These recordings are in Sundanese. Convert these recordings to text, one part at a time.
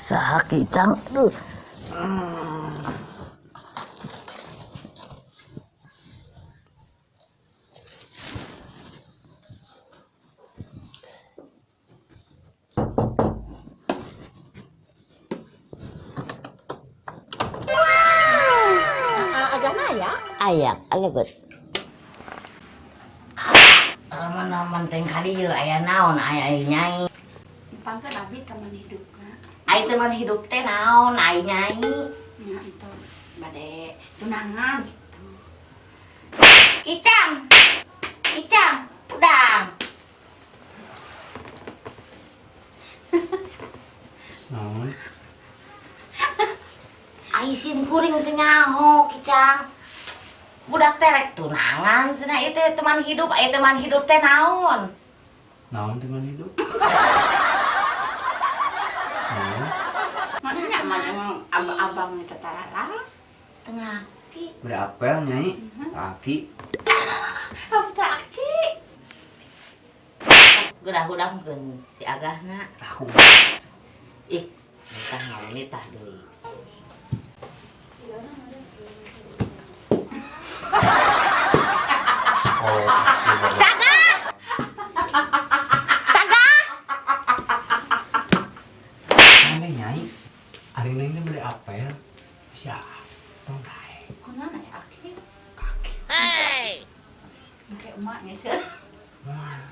Saha Kicang? Aduh. Agana ya? Aya, alebet. Raman-raman teh ka dieu aya naon aya ai Nyai? Pangkeun abi teman hidupna. Ai teman hidup teh naon ai Nyai? Nya entos bade tunangan gitu. Kicang. Kicang, udang. Naon? Ai sim kuring teh nyaho Kicang. Budak teh rek tunangan cenah ieu teh teman hidup, ai teman hidup teh naon? Naon teman hidup? Naon? Makanya mah jeung abang-abang teh tararang. Teu ngarti. Beri apel Nyai, kaki. Apa aki? Gedah-gudangkeun si Agahna. Aku. Ih, nitah ngalunitah deui. Oh. Saga! Saga! Mana Nyai? Ari neng teh beli apel. Sia, tong daek. Kunaon ya aki? Kaki. Engke emak ngeuseuh. Wah,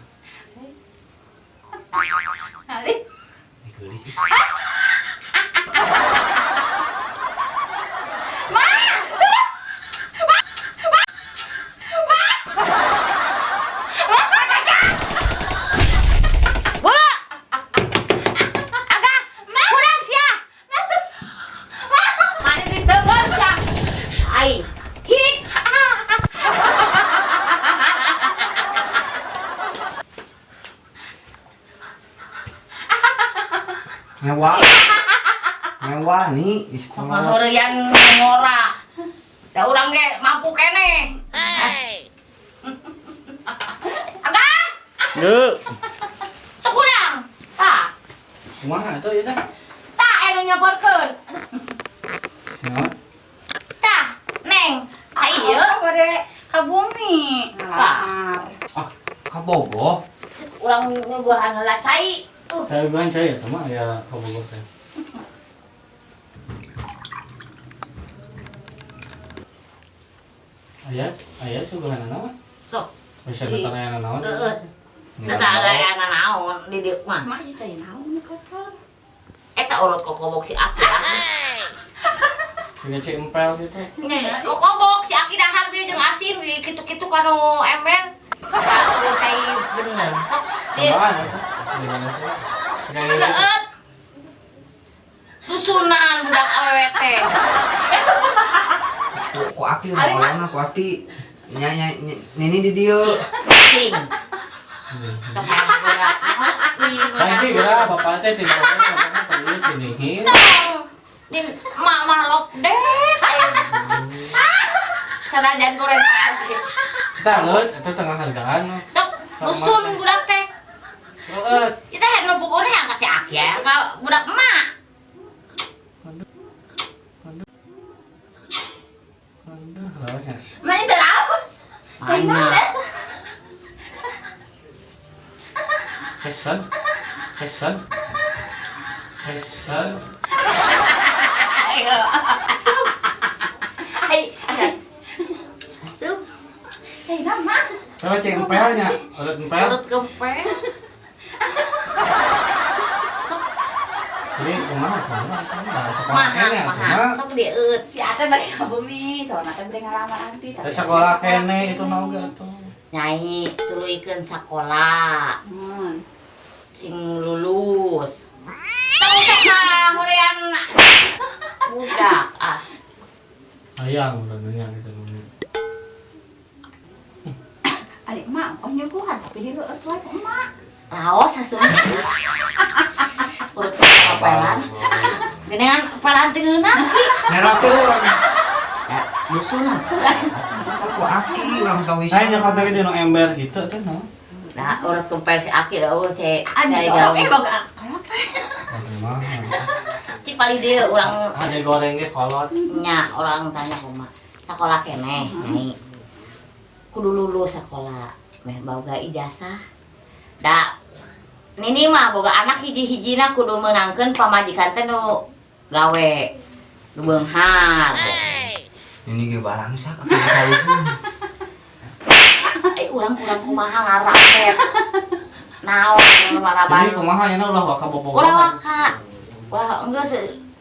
Ali. ini geulis sih. Bola! Agah, kurang sia. Mana diteungeun sia? Ai, hik. Mewah. Mewah nih di Sok sekolah. ngaheureyan ngora. Da urang ge mampu keneh. Agah, Yeuh. sok urang. Tah, Kumaha atuh ieu teh? Tah anu nyamperkeun. Naon? Tah, Neng. Ka ieu Bade ka bumi. Ngalamar. Ah, ka Bogo. Urang nyuguhan heula cai. Saya bilang cai eta mah aya ka Bogor teh. Aya, aya suguhan naon? Sok. Bisa datang aya naon? Heeh. Teu aya naon di dieu mah. Mak ieu cai naon kotor. Eta urut kokobok si Aki ah. Punya cai empel gitu. Nya, kokobok si Aki dahar bieu jeung asin di kitu-kitu kanu ember. Tah urut cai bener. Sok di Apaan eta? Gimana sih? leueut. Susunan budak awewe teh. Ku Aki ngolongna ku Aki. Nya nya nini di dieu. Cing. Sok hayang geura. Nanti geura bapak teh tinggal bapaknya pergi tinihin. Tong. Din mak malok deh. Sanajan goreng. Tah leut eta tengah hargaan. Sok dusun budak teh. Leueut. Kita nu pukulnya yang kasih Aki ya, ka budak emak. Aduh. Aduh, lawannya. Mak ieu teh raos. Mana? Pesen. Pesen. Pesen. Asup. Ai, asup. Cai naon mah? Sama cai empelnya, urut empel. Urut kempel. Sok Jadi kumaha cenah? Nah, sekolah maha keneh maha. atuh mah. Sok dieut. Si Ate bade ka bumi, soalna teh bade ngalamar abi. Da sekolah keneh itu mah oge atuh. Nyai tuluykeun sakola. Mun. Sing lulus. Tong sok ngahorean budak ah. Hayang urang nya gitu. Ari emak oh nyuguhan tapi di leueut wae ku emak. Raos haseup. Urut kapelan. Geningan pelan teu ngeunah. Nerakeun. Ya, dusunan. Ku Aki urang tong wis. Aya nyokot lagi di nu ember gitu teh no. Nah, urut kempel si Aki dah eueuh ce. Anjing Cai tolong gaung. eh boga kolot teh. Kumaha? Cik paling dia urang Ada goreng ge kolot. Nya orang tanya kumaha. Sakola keneh, Nyai. Kudu lulus sekolah, meh boga ijazah. Da nini mah boga anak hiji-hijina kudu meunangkeun pamajikan teh nu gawe nu beunghar. Ini ge balangsak apa kaluhun. Eh urang kurang kumaha ngaraket. Naon nu maraban. Jadi kumaha nya ulah waka bobogohan. Ulah waka. Ulah geus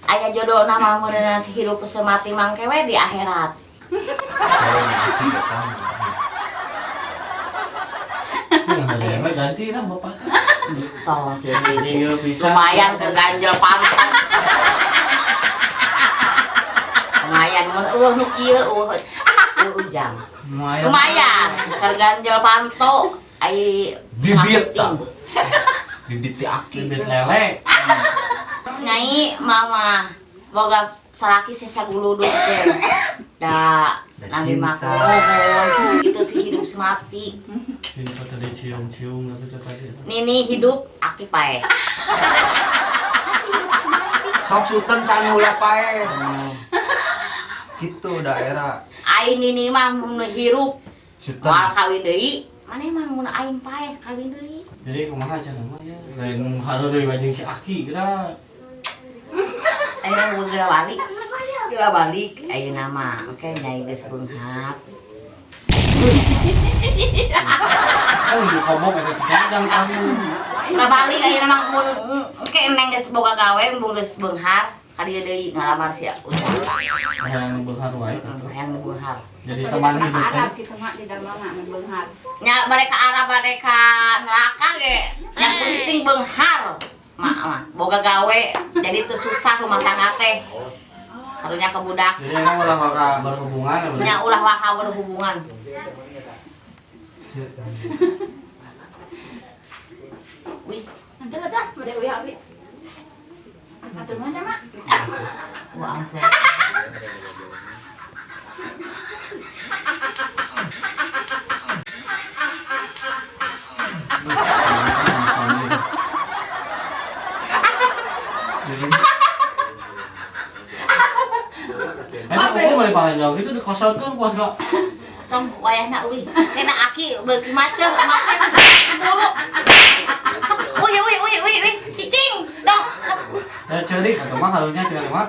aya jodohna mah meuneunan si hidup semati mangke we di akhirat. Ganti lah bapak. Tong kieu lumayan keur ganjel pantat. Lumayan mun eueuh nu kieu eueuh ujang. Lumayan keur ganjel panto ai bibit tah. Bibit ti aki, bibit lele. Nyai mama boga salaki sesa guluduk teh. Da nami mah itu si hidup semati. Cinta tadi cium-cium tapi tadi. Nini hidup aki pae. Kasih hidup semati. Sok suten sanula pae. Gitu daerah. Aing nini mah mun hirup. Moal kawin deui. Maneh mah mun aing pae kawin deui. Jadi kumaha cenah mah ya lain hareureuy jeung si aki geura. Ayeuna geura balik. Geura balik ayeuna mah engke nyai geus beunghar. Kan kobok eta cadang kamu. Geura balik ayeuna mah mun engke neng geus boga gawe mun geus beunghar ka dieu deui ngalamar si Ujang. Hayang beunghar wae. Hayang beunghar. Jadi teman hidup teh. Arab kitu mah di dalam mah beunghar. Nya mereka Arab mereka neraka ge. Yang penting beunghar. Mak mah boga gawe jadi teu susah rumah tangga teh. Karunya ke budak. Jadi emang ulah waka berhubungan ya? Nya ulah waka berhubungan. Wih, nanti dah bade uya abi. Atuh mana mak? Wah ampun. Panjang itu dikosongkan keluarga. Song wayahna euy. Kena aki beuki macet make bulu. Sok uy uy uy uy uy cicing dong. Ya ceurik atuh mah kalunya tinggal mah.